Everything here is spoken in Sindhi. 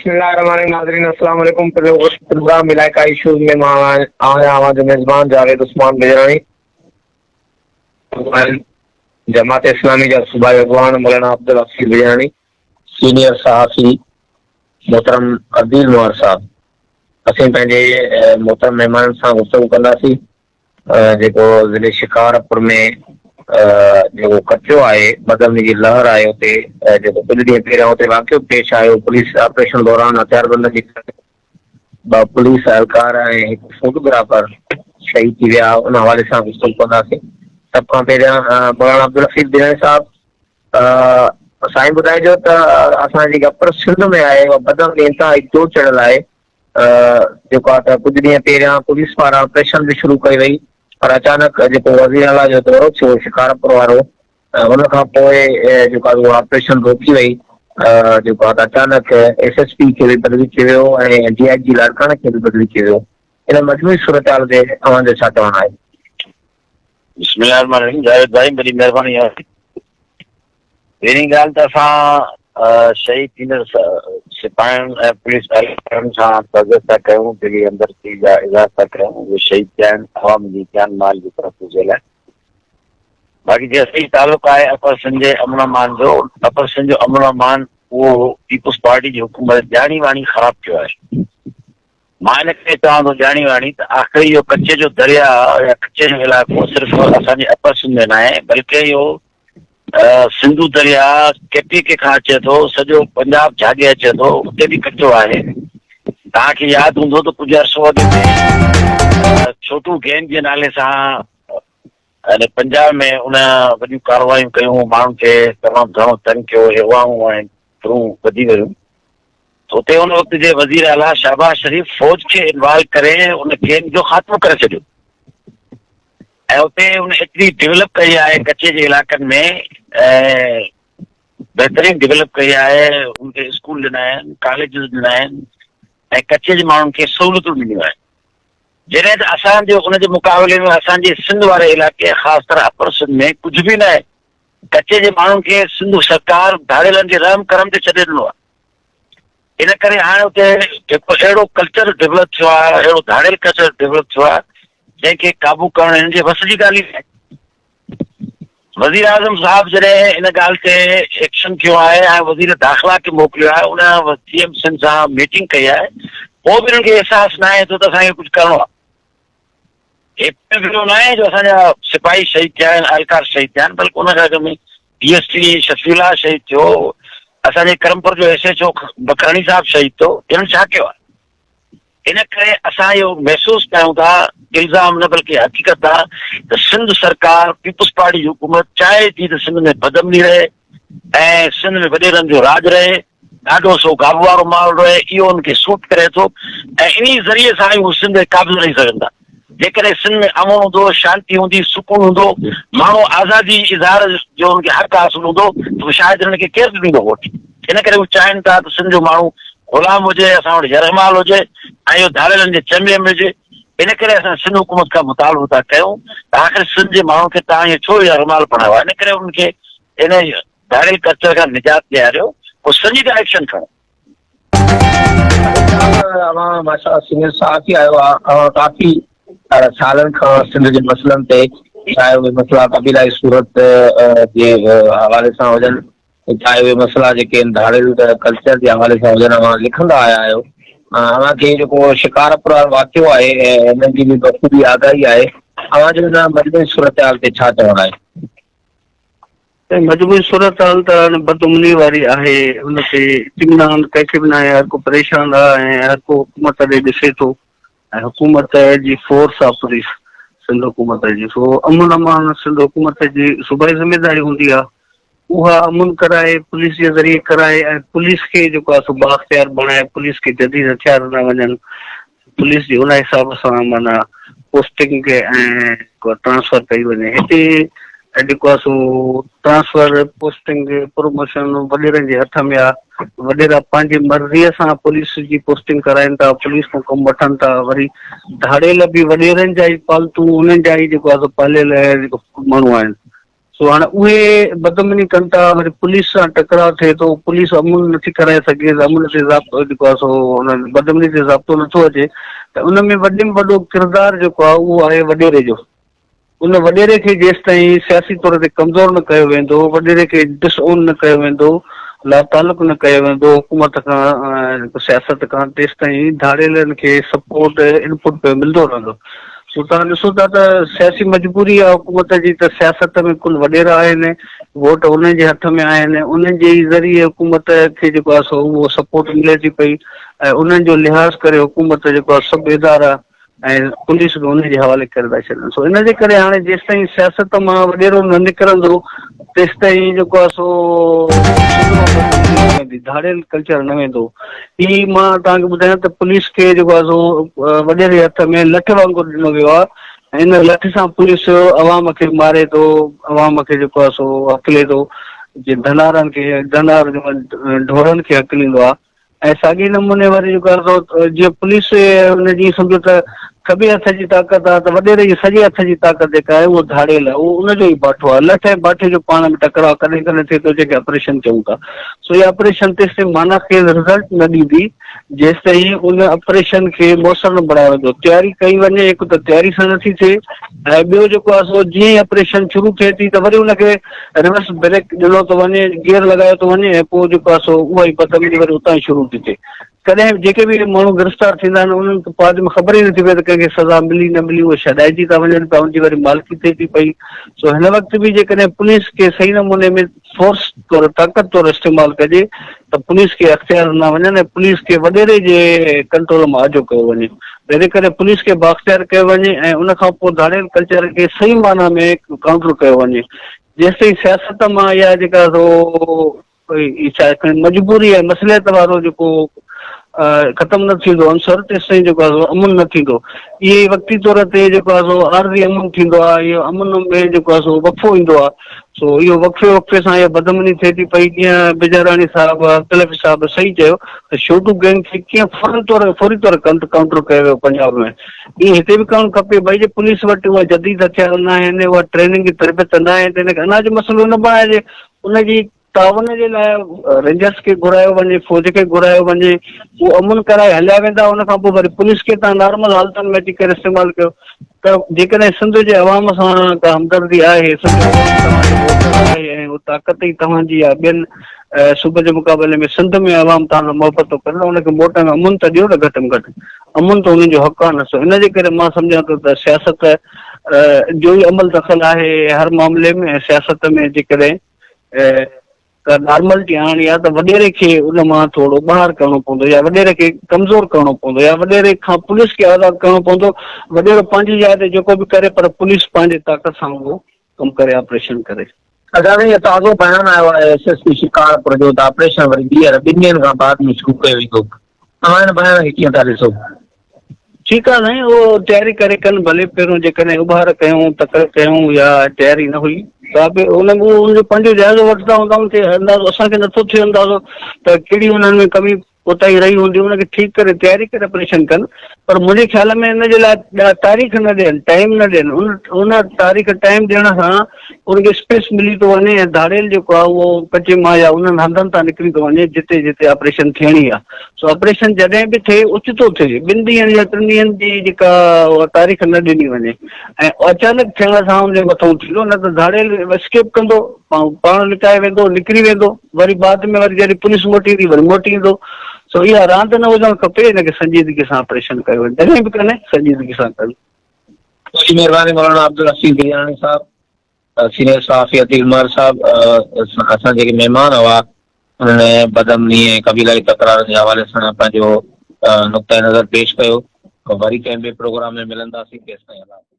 بسم الله الرحمن الرحيم ناظرين السلام عليڪم پروگرام علائقائي اشوز ۾ مان آهيان اوهان جو ميزبان جاويد عثمان بجراڻي جماعت اسلامي جا صوبائي اڳواڻ مولانا عبدالحفيظ بجراڻي سينيئر صحافي محترم عديل مهر صاحب اسين پنهنجي محترم مهمانن سان گفتگو ڪنداسين جيڪو ضلعي شڪارپور ۾ جيڪو ڪچو آهي بدامني جي لهر آهي اتي جيڪو ڪجهه ڏينهن پهريان اتي واقعو پيش آيو پوليس آپريشن دوران هٿياربندن جي ٻه پوليس اهلڪار ۽ هڪ فوٽوگرافر شهيد ٿي ويا ان حوالي سان گفتگو ڪنداسين سڀ کان پهريان مولانا عبدالحفيظ بيراڻي صاحب سائين ٻڌائجو ته اسان جي اپر سنڌ ۾ آهي اها بدامني انتهائي چوٽ چڙهيل آهي جيڪو آهي ته ڪجهه ڏينهن پهريان پوليس پاران آپريشن به شروع ڪئي وئي پر اچانڪ جيڪو وزير اعليٰ جو دورو ٿيو شڪارپور وارو ان کان پوء جيڪو آهي اهو آپريشن روڪي وئي جيڪو آهي ته اچانڪ ايس ايس پي کي به بدلي ڪيو ويو ۽ ڊي I جي لاڙڪاڻي کي به بدلي ڪيو ويو ان مجموعي صورتحال تي اوهان جو ڇا چوڻ آهي؟ بسم الله الرحمن الرحيم جاويد ڀائي وڏي مهرباني آهي پهرين ڳالهه ته اسان شهيد ٿيندڙ سپاهين ۽ پوليس اهلڪارن سان تعزيت ٿا ڪيون، دلي همدردي جا اظهار ٿا ڪيون، اهي شهيد ٿيا آهن عوام جي جان مال جي تحفظ جي لاء. باقي جيستائين تعلق آهي اپر سنڌ جي امن امان جو، اپر سنڌ جو امن امان اهو پيپلز پارٽي جي حڪومت ڄاڻي واڻي خراب ڪيو آهي. مان ان ڪري چوان ٿو ڄاڻي واڻي ته آخر اهو ڪچي جو درياء يا ڪچي جو علائقو صرف اسان جي اپر سنڌ ۾ ناهي بلڪه اهو سنڌو درياء ڪي پي ڪي کان اچي ٿو سڄو پنجاب جهاڳي اچي ٿو اتي به ڪچو آهي توهان کي ياد هوندو ته ڪجهه عرصو اڳ ۾ ڇوٽو گينگ جي نالي سان يعني پنجاب ۾ ان وڏيون ڪارروايون ڪيون ماڻهن کي تمام گهڻو تنگ ڪيو اغوائون ۽ ڦرون وڌي ويون اتي ان وقت جي وزير اعليٰ شهباز شريف فوج کي انوالو ڪري ان گينگ جو خاتمو ڪري ڇڏيو ۽ اتي ان ايتري ڊولپ ڪئي آهي ڪچي جي علائقن ۾ ۽ بهترين ڊولپ ڪئي آهي ان کي اسڪول ڏنا آهن ڪاليجز ڏنا آهن ۽ ڪچي جي ماڻهن کي سهولتون ڏنيون آهن جڏهن ته اسان جو ان جي مقابلي ۾ اسان جي سنڌ واري علائقي خاص طرح اپر سنڌ ۾ ڪجهه به نه آهي ڪچي جي ماڻهن کي سنڌ سرڪار ڌاڙيلن جي رحم ڪرم تي ڇڏي ڏنو آهي. ان ڪري هاڻي اتي هڪ اهڙو ڪلچر ڊولپ ٿيو آهي، اهڙو ڌاڙيل ڪلچر ڊولپ ٿيو آهي، جنهن کي قابو ڪرڻ هنن جي وس جي ڳالهه ئي ناهي. وزيراعظم صاحب جڏهن ان ڳالهه تي ايڪشن کنيو آهي ۽ وزير داخلا کي موڪليو آهي، ان سي ايم سنڌ سان ميٽنگ ڪئي آهي، پوء به انهن کي احساس ناهي ٿيو ته اسان کي ڪجهه ڪرڻو آهي. هي پهريون ڀيرو ناهي جو اسان جا سپاهي شهيد ٿيا آهن، اهلڪار شهيد ٿيا آهن، بلڪه ان کان اڳ ۾ ڊي ايس پي شفيع الله شهيد ٿيو، اسان جي ڪرمپور جو ايس ايڇ او بکراڻي صاحب شهيد ٿيو، انهن ڇا ڪيو آهي؟ ان ڪري اسان اهو محسوس ڪيون ٿا، الزام نه بلڪه حقيقت آهي ته سنڌ سرڪار، پيپلز پارٽي جي حڪومت چاهي ٿي ته سنڌ ۾ بدامني رهي ۽ سنڌ ۾ وڏيرن جو راڄ رهي، ڏاڍو سو گابو وارو ماحول رهي، اهو ان کي سوٽ ڪري ٿو ۽ انهي ذريعي سان ئي هو سنڌ تي قابض رهي سگهن ٿا. جيڪڏهن سنڌ ۾ امن هوندو، شانتي هوندي، سڪون هوندو، ماڻهو آزادي اظهار جو ان کي حق حاصل هوندو ته پوء شايد انهن کي ڪير به ڏيندو ووٽ. ان ڪري هو چاهين ٿا ته سنڌ جو ماڻهو غلام هجي، اسان وٽ يرغمال هجي ۽ اهو ڌاڙيلن جي چنبي ۾ هجي. ان ڪري اسان سنڌ حڪومت کان مطالبو ٿا ڪيون ته آخر سنڌ جي ماڻهن کي توهان ائين ڇو يرغمال بڻايو آهي؟ ان ڪري انهن کي ان ڌاڙيل ڪلچر کان نجات ڏياريو، ڪو سنجيده ايڪشن کڻو. اوهان ماشاءالله سينيئر صحافي آهيو اوهان ڪافي سالن کان سنڌ جي مسئلن تي چاهي اهي مسئلا قبيلائي صورت جي حوالي سان هجن چاهي اهي مسئلا جيڪي آهن ڌاڙيل ڪلچر جي حوالي سان هجن اوهان لکندا آيا آهيو اوهان کي جيڪو شڪارپور وارو واقعو آهي ان جي به بخوبي آگاهي آهي اوهان جو ان مجموعي صورتحال تي ڇا چوڻ آهي؟ سائين مجموعي صورتحال ته هاڻي بدامني واري آهي ان تي اطمينان ڪنهن کي به ناهي هر ڪو پريشان آهي ۽ هر ڪو حڪومت ڏي ڏسي ٿو ۽ حڪومت جي فورس آ پوليس سنڌ حڪومت جي سو امن امان سنڌ حڪومت جي صوبائي ذميداري هوندي آ اها امن ڪرائي پوليس جي ذريعي ڪرائي ۽ پوليس کي جيڪو آ سو بااختيار بڻائي پوليس کي جديد هٿيار ڏنا وڃن پوليس جي ان حساب سان معنيٰ پوسٽنگ ۽ ٽرانسفر ڪئي وڃي هتي جيڪو آهي سو ٽرانسفر پوسٽنگ پروموشن وڏيرن جي هٿ ۾ آهي وڏيرا پنهنجي مرضيء سان پوليس جي پوسٽنگ ڪرائين ٿا پوليس کان ڪم وٺن ٿا وري ڌاڙيل به وڏيرن جا ئي پالتو انهن جا ئي جيڪو آهي سو پاليل جيڪو ماڻهو آهن. سو هاڻي اهي بدامني ڪن ٿا وري پوليس سان ٽڪراء ٿئي ٿو پوليس امن نٿي ڪرائي سگهي ته امن تي ضابطو جيڪو آهي سو ان بدامني تي ضابطو نٿو اچي ته ان ۾ وڏي ۾ وڏو ڪردار جيڪو آهي اهو آهي وڏيري جو ان وڏيري کي جيستائين سياسي طور تي ڪمزور نه ڪيو ويندو وڏيري کي ڊس اون نه ڪيو ويندو لا تعلق نه ڪيو ويندو حڪومت کان سياست کان تيستائين ڌاڙيلن کي سپورٽ انپٽ پيو ملندو رهندو سو توهان ڏسو ٿا ته سياسي مجبوري آهي حڪومت جي ته سياست ۾ ڪل وڏيرا آهن، ووٽ انهن جي هٿ ۾ آهن، انهن جي ئي ذريعي حڪومت کي جيڪو آهي سو اهو سپورٽ ملي ٿي پئي ۽ انهن جو لحاظ ڪري حڪومت جيڪو آهي سڀ ادارا ۽ پوليس به انهن جي حوالي ڪري ٿا ڇڏن. سو ان جي ڪري هاڻي جيستائين سياست مان وڏيرو نه نڪرندو تيستائين جيڪو آهي سو ڌاڙيل ڪلچر نه ويندو. هي مان توهان کي ٻڌايان ته پوليس کي جيڪو آهي سو وڏيري جي هٿ ۾ لٺ وانگر ڏنو ويو آهي ۽ ان لٺ سان پوليس عوام کي ماري ٿو عوام کي جيڪو آهي سو هڪلي ٿو جي ڌنارن کي ڌنار ڍورن کي هڪليندو آهي ۽ ساڳي نموني وري جيڪو آهي سو جيئن پوليس ان جي سمجهو ته کٻي هٿ جي طاقت آهي ته وڏيري جي سڄي هٿ جي طاقت جيڪا آهي اهو ڌاڙيل آهي اهو ان جو ئي باٺو آهي لٺ ۽ باٺي جو پاڻ ۾ ٽڪراء ڪڏهن ڪڏهن ٿئي ٿو جنهن کي آپريشن چئون ٿا سو اها آپريشن تيستائين معنيٰ خيز رزلٽ نه ڏيندي جيستائين ان آپريشن کي موثر نه بڻايو ويندو. تياري ڪئي وڃي هڪ ته تياري سان نٿي ٿئي ۽ ٻيو جيڪو آهي سو جيئن ئي آپريشن شروع ٿئي ٿي ته وري ان کي ريورس بريڪ ڏنو ٿو وڃي گيئر لڳايو ٿو وڃي ۽ پوء جيڪو آهي سو اها ئي بدامني وري اتان ئي شروع ٿي ٿئي. ڪڏهن به جيڪي به ماڻهو گرفتار ٿيندا آهن انهن کي بعد ۾ خبر ئي نٿي پئي ته ڪنهن کي سزا ملي نه ملي اهي ڇڏائجي ٿا وڃن پيا ان جي وري مالڪي ٿئي ٿي پئي سو هن وقت به جيڪڏهن پوليس کي صحيح نموني ۾ فورس طور طاقت طور استعمال ڪجي ته پوليس کي اختيار ڏنا وڃن ۽ پوليس کي وڏيري جي ڪنٽرول مان آجو ڪيو وڃي ان ڪري پوليس کي بااختيار ڪيو وڃي ۽ ان کان پوء ڌاڙيل ڪلچر کي صحيح معنيٰ ۾ ڪائونٽر ڪيو وڃي جيستائين سياست مان اها جيڪا سو مجبوري ۽ مصلحت وارو جيڪو ختم نه ٿيندو عنصر تيستائين جيڪو آهي سو امن نه ٿيندو. اهي ئي وقتي طور تي جيڪو آهي سو عارضي امن ٿيندو آهي. اهو امن ۾ جيڪو آهي سو وقفو ايندو آهي. سو اهو وقفي وقفي سان اها بدامني ٿئي ٿي پئي جيئن بجاراڻي صاحب عبدالحفيظ صاحب صحيح چيو ته شوٽو گينگ کي ڪيئن فورن طور فوري طور ڪائونٽر ڪيو ويو پنجاب ۾ ائين هتي به ڪرڻ کپي ڀئي جي پوليس وٽ اها جديد هٿيار نه آهن اها ٽريننگ جي تربيت نه آهي ته ان کي اناج مسئلو نه بڻائجي ان جي تعاون جي لاء رينجرز کي گهرايو وڃي، فوج کي گهرايو وڃي، هو امن ڪرائي هليا ويندا، ان کان پوء وري پوليس کي توهان نارمل حالتن ۾ اچي ڪري استعمال ڪيو ته جيڪڏهن سنڌ جي عوام سان ڪا همدردي آهي، سنڌ جو عوام توهان جو ووٽر آهي ۽ اهو طاقت ئي توهان جي آهي، ٻين صوبن جي مقابلي ۾ سنڌ ۾ عوام توهان سان محبت ٿو ڪري ته ان کي موٽ ۾ امن ته ڏيو نه گهٽ ۾ گهٽ امن ته انهن جو حق آهي نه سو ان جي ڪري مان سمجهان ٿو ته سياست جو ئي عمل دخل آهي هر معاملي ۾ ۽ سياست ۾ جيڪڏهن ڪا نارملٽي آڻڻي آهي ته وڏيري کي ان مان ٿورو ٻاهر ڪرڻو پوندو يا وڏيري کي ڪمزور ڪرڻو پوندو يا وڏيري کان پوليس کي آزاد ڪرڻو پوندو وڏيرو پنهنجي جاء تي جيڪو به ڪري پر پوليس پنهنجي طاقت سان اهو ڪم ڪري آپريشن ڪري. ادا سائين اهو تازو بيان آيو آهي ايس ايس پي شڪارپور جو ته آپريشن وري ٻيهر ٻن ڏينهن کان بعد ۾ شروع ڪيو ويندو اوهان ان بيان کي ڪيئن ٿا ڏسو؟ ٺيڪ آ سائين اهو تياري ڪري ڪن ڀلي پهريون جيڪڏهن اٻهار ڪيون تڪڙ ڪيون يا تياري نه هئي ته به ان ۾ ان جو پنهنجو جائزو وٺندا هوندا ان کي اندازو اسان کي نٿو ٿئي اندازو ته ڪهڙي انهن ۾ ڪمي ڪوتاهي رهي هوندي ان کي ٺيڪ ڪري تياري ڪري آپريشن ڪن پر منهنجي خيال ۾ ان جي لاء تاريخ نه ڏين ٽائيم نه ڏين ان ان تاريخ ٽائيم ڏيڻ سان ان کي اسپيس ملي ٿو وڃي ۽ ڌاڙيل جيڪو آهي اهو ڪچي مان يا انهن هنڌن تان نڪري ٿو وڃي جتي جتي آپريشن ٿيڻي آهي سو آپريشن جڏهن به ٿئي اوچتو ٿئي ٻن ڏينهن يا ٽن ڏينهن جي جيڪا اها تاريخ نه ڏني وڃي ۽ اچانڪ ٿيڻ سان ان جي مٿو ٿيندو نه ته ڌاڙيل اسڪيپ ڪندو پاڻ لڪائي ويندو نڪري ويندو وري بعد ۾ وري جڏهن پوليس موٽي ايندي وري موٽي ايندو سو اها راند نه هجڻ کپي ان کي سنجيدگي سان آپريشن ڪيو وڃي جڏهن به ڪن سنجيدگي سان ڪن. وڏي مهرباني مولانا عبدالحفيظ گرياڻي صاحب سينئر صحافي عديل مهر صاحب اسان جيڪي مهمان هئا انهن بدامني ۽ قبيلائي تڪرارن جي حوالي سان پنهنجو نقطه نظر پيش ڪيو وري ڪنهن ٻئي پروگرام ۾ ملنداسين تيستائين الله حافظ.